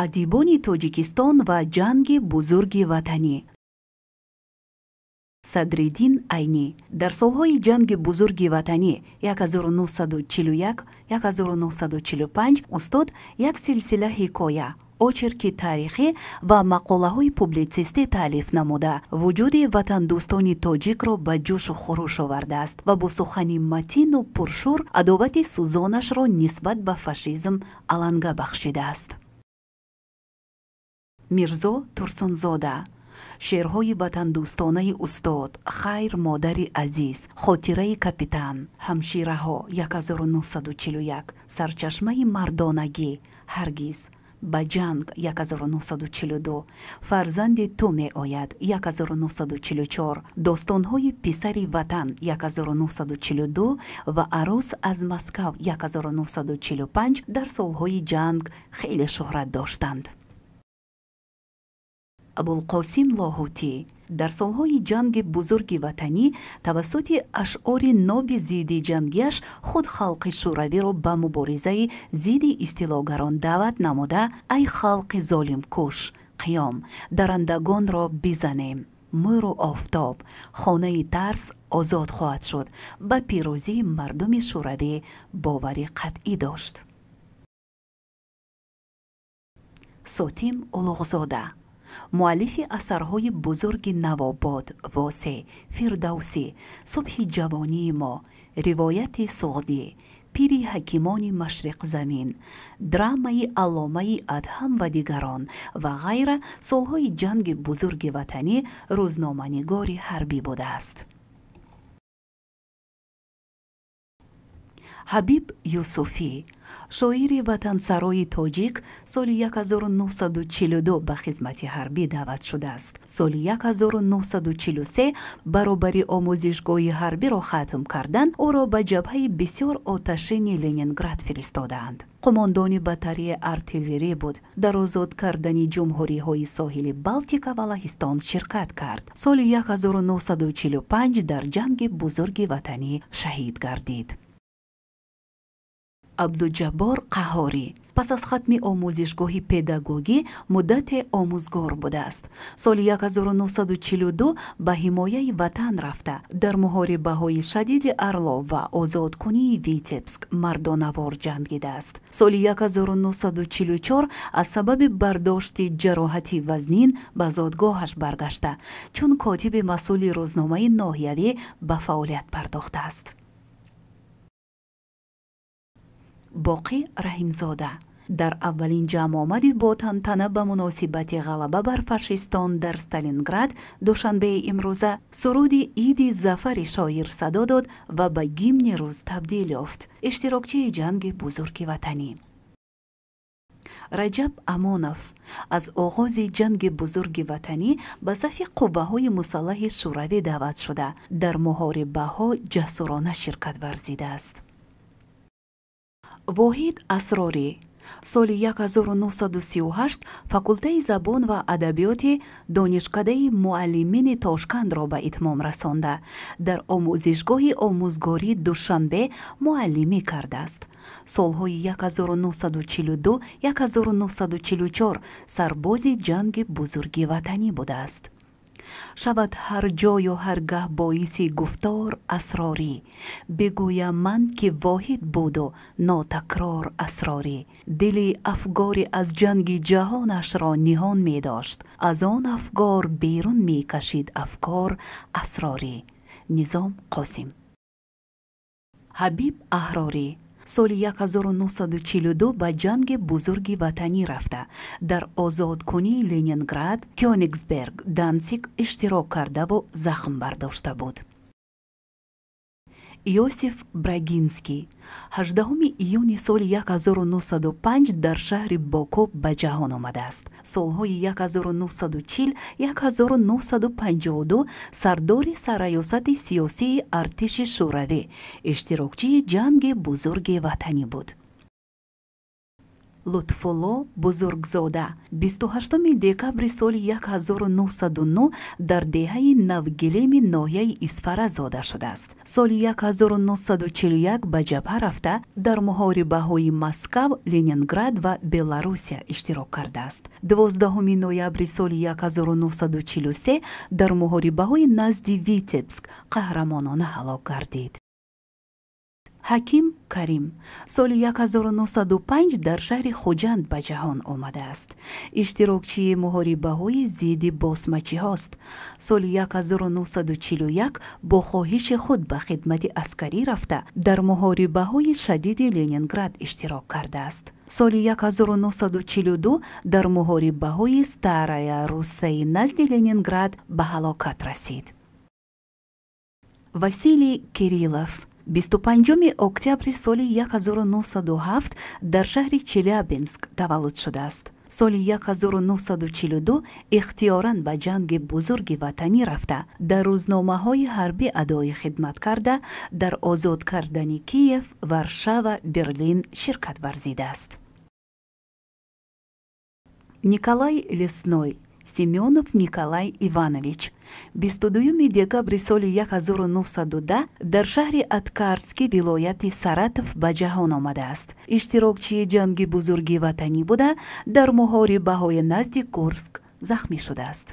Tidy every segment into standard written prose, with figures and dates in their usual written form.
Адибони Тоҷикистон ва ҷанги Бузурги Ватанӣ. Садриддин Айнӣ дар солҳои ҷанги Бузурги Ватанӣ 1941-1945 устод як силсила ҳикоя, очерки таърихӣ ва мақолаҳои публитсистӣ таълиф намуда, вуҷуди ватандӯстони тоҷикро ба ҷӯшу хуруш овардааст ва бо сухани матину пуршӯр адовати сӯзонашро нисбат ба фашизм аланга бахшидааст. Мирзо Турсунзода шеърҳои ватандӯстонаи устод «Хайр, модари азиз», «Хотираи капитан», «Ҳамшираҳо» 1941, «Сарчашмаи мардонагӣ», «Ҳаргиз», «Ба ҷанг» 1942, «Фарзанди ту меояд» 1944, достонҳои «Писари ватан» 1942 ва «Арӯс аз Москав» 1945 дар солҳои ҷанг хеле шӯҳрат доштанд. Абулқосим Лоҳутӣ дар солҳои ҷанги Бузурги Ватанӣ тавассути ашъори ноби зиддиҷангиаш худ халқи шӯравиро ба муборизаи зидди истилогарон даъват намуда, «Ай халқи золимкуш, қиём, дарандагонро бизанем», «Мӯру офтоб», «Хонаи тарс озод хоҳад шуд», ба пирӯзии мардуми шӯравӣ боварӣ қатъӣ дошт. Сотим Улуғзода муаллифи асарҳои бузурги «Навобод», «Восеъ», «Фирдавсӣ», «Субҳи ҷавонии мо», «Ривояти суғдӣ», «Пири ҳакимони машриқзамин», драмаи «Алломаи Адҳам» ва дигарон ва ғайра солҳои ҷанги Бузурги Ватанӣ рӯзноманигори ҳарбӣ будааст. Ҳабиб Юсуфӣ шоири ватансарои тоҷик соли 1942 ба хизмати ҳарбӣ даъват шудааст. Соли 1943 баробари омӯзишгоҳи ҳарбиро хатм кардан, ӯро ба ҷабҳаи бисёр оташини Ленинград фиристодаанд. Қумондони батареяи артиллерӣ буд. Дар озод кардани ҷумҳуриҳои соҳили Балтика ва Лаҳистон ширкат кард. Соли 1945 дар ҷанги Бузурги Ватанӣ шаҳид гардид. Абдуҷаббор Қаҳорӣ пас аз хатми омӯзишгоҳи педагогӣ муддате омӯзгор будааст. Соли 1942 ба ҳимояи ватан рафта, дар муҳорибаҳои шадиди Орлов ва озодкунии Витебск мардонавор ҷангидааст. Соли 1944 аз сабаби бардошти ҷароҳати вазнин ба зодгоҳаш баргашта, чун котиби масъули рӯзномаи ноҳиявӣ ба фаъолият пардохтааст. Боқӣ Раҳимзода дар аввалин ҷамъомади бо тантана ба муносибати ғалаба бар фашистон дар Сталинград душанбеи имрӯза суруди «Иди зафари» шоир садо дод ва ба гимни рӯз табдил ёфт. Иштирокчии ҷанги Бузурги Ватанӣ. Раҷаб Амонов аз оғози ҷанги Бузурги Ватанӣ ба сафи қувваҳои мусаллаҳи шӯравӣ даъват шуда, дар муҳорибаҳо ҷасурона ширкат варзидааст. Воҳид Асрорӣ соли 1938 факултаи забон ва адабиёти Донишкадаи муаллимини Тошкандро ба итмом расонда, дар омӯзишгоҳи омӯзгории Душанбе муаллимӣ кардааст. Солҳои 1942-1944 сарбози ҷанги Бузурги Ватанӣ будааст. Шавад ҳар ҷою ҳар гаҳ боиси гуфтор асрорӣ, бигӯям ман ки воҳид буду нотакрор асрорӣ. Дили афгори аз ҷанги ҷаҳонашро ниҳон медошт, аз он афгор берун мекашид афкор асрорӣ. Низом Қосим. Ҳабиб Аҳрорӣ соли 1942 ба ҷанги Бузурги Ватанӣ рафта, дар озодкунии Ленинград, Кёнигсберг, Данциг иштирок кардаву захм бардошта буд. Иосиф Брагинский 18 июни соли 1905 дар шаҳри Боку ба ҷаҳон омадааст. Солҳои 1940-1952 сардори сарраёсати сиёсии артиши шӯравӣ, иштирокчии ҷанги Бузурги Ватанӣ буд. Лутфулло Бузургзода 28 декабри соли 1909 дар деҳаи Навгилеми ноҳияи Исфара зода шудааст. Соли 1941 ба ҷабҳа рафта, дар муҳорибаҳои Москав, Ленинград ва Беларусия иштирок кардааст. 12 ноябри соли 1943 дар муҳорибаҳои назди Витебск қаҳрамонона ҳалок гардид. Ҳаким Карим соли 1905 дар шаҳри Хуҷанд ба ҷаҳон омадааст. Иштирокчии муҳорибаҳои зидди босмачиҳост. Соли 1941 бо хоҳиши худ ба хидмати аскарӣ рафта, дар муҳорибаҳои шадиди Ленинград иштирок кардааст. Соли 1942 дар муҳорибаҳои Старая Руссаи назди Ленинград ба ҳалокат расид. Василий Кириллов 25 октябри соли 1907 дар шаҳри Челябинск таваллуд шудааст. Соли 1942 ихтиёран ба ҷанги бузурги ватанӣ рафта, дар рӯзномаҳои ҳарбӣ адои хидмат карда, дар озод кардани Киев, Варшава, Берлин ширкат варзидааст. Николай Лесной, Семёнов Николай Иванович 22 декабри соли 1910 дар шаҳри Аткарски вилояти Саратов ба ҷаҳон омадааст. Иштирокчии ҷанги бузурги ватанӣ буда, дар муҳорибаҳои назди Курск захмӣ шудааст.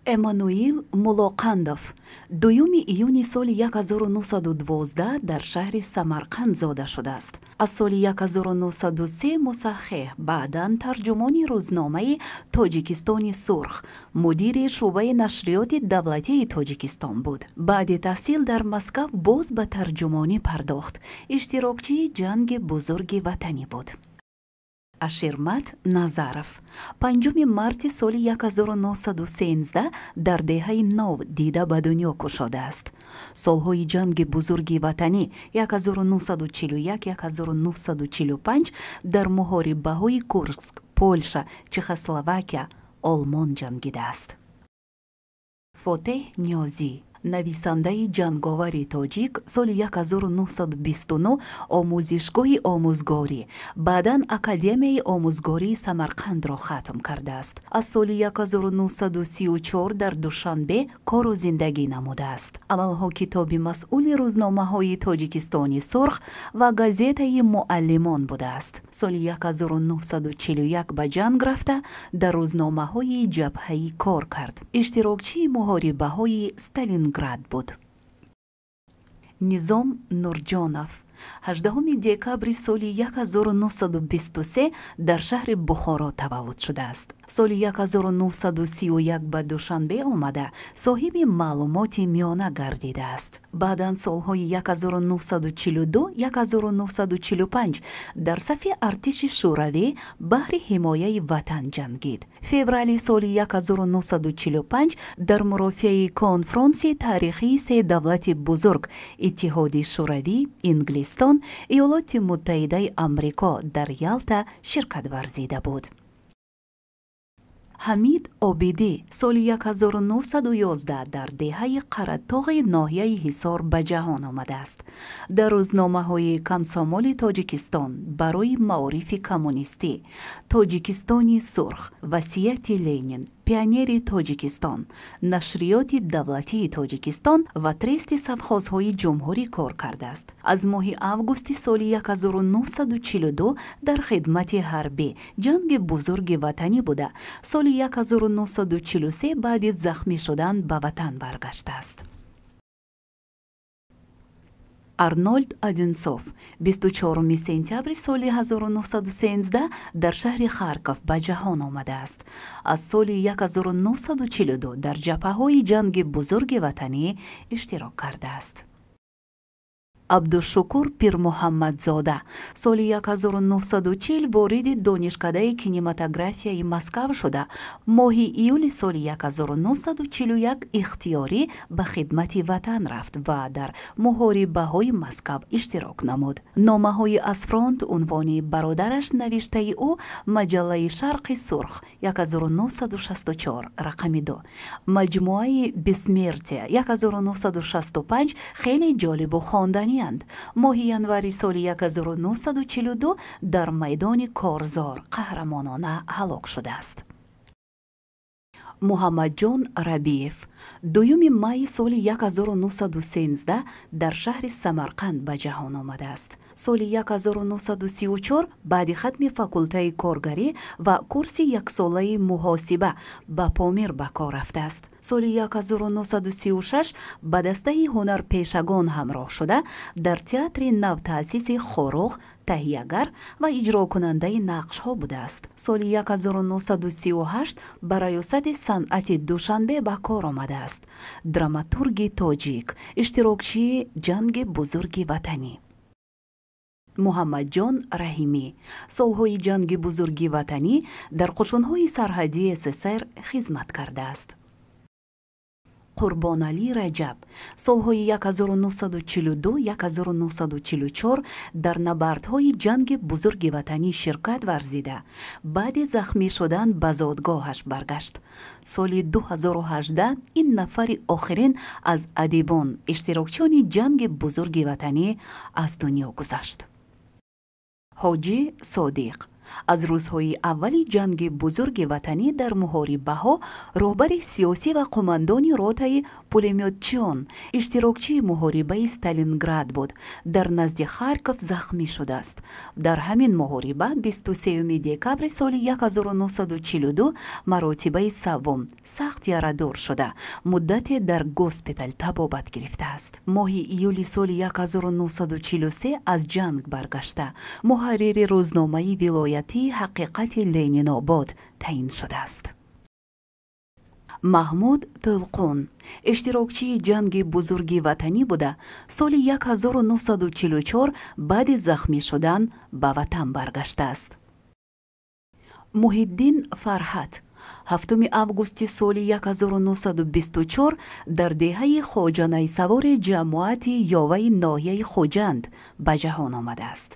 Эммануил Мулоқандов 2 июни соли 1912 дар шаҳри Самарқанд зода шудааст. Аз соли 1903 мусаххеҳ, баъдан тарҷумони рӯзномаи Тоҷикистони сурх, мудири шӯъбаи нашриёти давлатии Тоҷикистон буд. Баъди таҳсил дар Москав боз ба тарҷумонӣ пардохт. Иштирокчии ҷанги бузурги ватанӣ буд. Аширмат Назаров 5 марти соли 1913 дар деҳаи Нов дида ба дунё кушодааст. Солҳои ҷанги бузурги ватанӣ 1941-1945 дар муҳорибаҳои Курск, Полша, Чехословакия, Олмон ҷангидааст. Фотеҳ Ниёзӣ нависандаи ҷанговари тоҷик соли 1929 омӯзишгоҳи омӯзгорӣ, баъдан Академияи омӯзгории Самарқандро хатм кардааст. Аз соли 1934 дар Душанбе кору зиндагӣ намудааст. Аввалҳо китоби масъули рӯзномаҳои Тоҷикистони сурх ва газетаи Муаллимон будааст. Соли 1941 ба ҷанг рафта, дар рӯзномаҳои ҷабҳаӣ кор кард. Иштирокчии муҳорибаҳои Сталинград буд. Низом Нурҷонов 18 декабри соли 1923 дар шаҳри Бухоро таваллуд шудааст. Соли 1931 ба Душанбе омада, соҳиби маълумоти миёна гардидааст. Баъдан солҳои 1942-1945 дар сафи артиши Шӯравӣ баҳри ҳимояи ватан ҷангид. Феврали соли 1945 дар мурофиаи конфронси таърихии се давлати бузург Иттиҳоди Шӯравӣ, Инглистон, Иёлоти Муттаҳидаи Амрико дар Ялта ширкат варзида буд. Ҳамид Обидӣ соли 1911 дар деҳаи Қаратоғи ноҳияи Ҳисор ба ҷаҳон омадааст. Дар рӯзномаҳои Комсомоли Тоҷикистон, барои маорифи коммунистӣ, Тоҷикистони сурх, Васияти Ленин, Пионери Тоҷикистон, нашриёти давлатии Тоҷикистон ва трести совхозҳои ҷумҳурӣ кор кардааст. Аз моҳи августи соли 1942 дар хидмати ҳарбӣ ҷанги бузурги ватанӣ буда, соли 1943 баъди захмӣ шудан ба ватан баргаштааст. Арнольд Одинцов 24 сентябри соли 1913 дар шаҳри Харков ба ҷаҳон омадааст. Аз соли 1942 дар ҷабҳаҳои ҷанги бузурги ватанӣ иштирок кардааст. Абдушукур Пирмуҳаммадзода соли 1940 вориди донишкадаи кинематографияи Москав шуда, моҳи июли соли 1941 ихтиёрӣ ба хидмати ватан рафт ва дар муҳорибаҳои Москав иштирок намуд. Номаҳои аз фронт унвони бародараш навиштаи ӯ маҷаллаи Шарқи сурх 1964 рақами 2, маҷмӯаи Бессмертия 1965 хеле ҷолибу хонданӣ Ватаниянд. Моҳи январи соли 1942 дар майдони Корзор қаҳрамонона ҳалок шудааст. Муҳаммадҷон Рабиев 2 майи соли 1913 дар шаҳри Самарқанд ба ҷаҳон омадааст. Соли 1934 баъди хатми факултаи коргарӣ ва курси яксолаи муҳосиба ба Помир ба кор рафтааст. Соли 1936 ба дастаи ҳунарпешагон ҳамроҳ шуда, дар театри навтаъсиси Хоруғ таҳиягар ва иҷрокунандаи нақшҳо будааст. Соли 1938 ба раёсати санъати Душанбе ба кор омадааст. Драматурги тоҷик, иштирокчии Ҷанги Бузурги Ватанӣ. Муҳаммадҷон Раҳимӣ солҳои Ҷанги Бузурги Ватанӣ дар қушунҳои сарҳадии СССР хизмат кардааст. Қурбоналӣ Раҷаб солҳои 1942-1944 дар набардҳои Ҷанги Бузурги Ватанӣ ширкат варзида, баъди захмӣ шудан ба зодгоҳаш баргашт. Соли 2018 ин нафари охирин аз адибон, иштирокчиёни Ҷанги Бузурги Ватанӣ аз дунё гузашт. Ҳоҷӣ Содиқ аз рӯзҳои аввали Ҷанги Бузурги Ватанӣ дар муҳорибаҳо роҳбари сиёсӣ ва қумандони ротаи пулемётчиён, иштирокчии муҳорибаи Сталинград буд. Дар назди Харьков захмӣ шудааст. Дар ҳамин муҳориба 23 декабри соли 1942 маротибаи саввум сахт ярадор шуда, муддате дар госпитал табобат гирифтааст. Моҳи июли соли 1943 аз ҷанг баргашта, муҳаррири рӯзномаи вилоятии «Ҳақиқати Ленинобод» таъин шудааст. Маҳмуд Тӯлқун иштирокчии Ҷанги Бузурги Ватанӣ буда, соли 1944 баъди захмӣ шудан ба ватан баргаштааст. Муҳиддин Фарҳат 7 августи соли 1924 дар деҳаи Хоҷанайсавори ҷамоати Ёваи ноҳияи Хуҷанд ба ҷаҳон омадааст.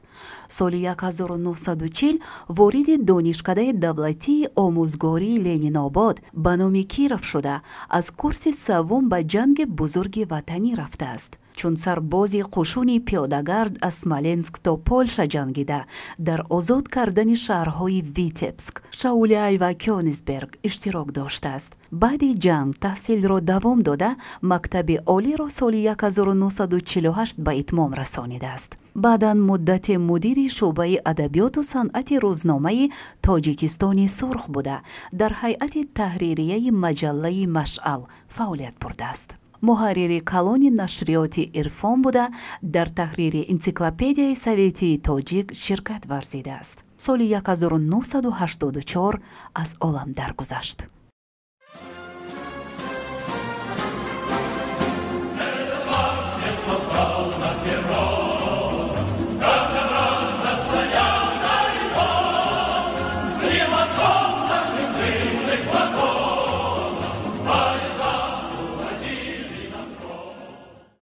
Соли 1940 вориди Донишкадаи давлатии омӯзгории Ленинобод ба номи Киров шуда, аз курси саввум ба Ҷанги Бузурги Ватанӣ рафтааст. Чун сарбози қушуни пиёдагард аз Смоленск то Полша ҷангида, дар озод кардани шаҳрҳои Витебск, Шауляй ва Кёнигсберг иштирок доштааст. Баъди ҷанг таҳсилро давом дода, мактаби олиро соли 1948 ба итмом расонидааст. Баъдан муддате мудири шӯъбаи адабиёту санъати рӯзномаи «Тоҷикистони сурх» буда, дар ҳайати таҳририяи маҷаллаи «Машъал» фаъолият бурдааст. Муҳаррири калони нашриёти «Ирфон» буда, дар таҳрири энсиклопедияи советии тоҷик ширкат варзидааст. Соли 1984 аз олам даргузашт. Отцом!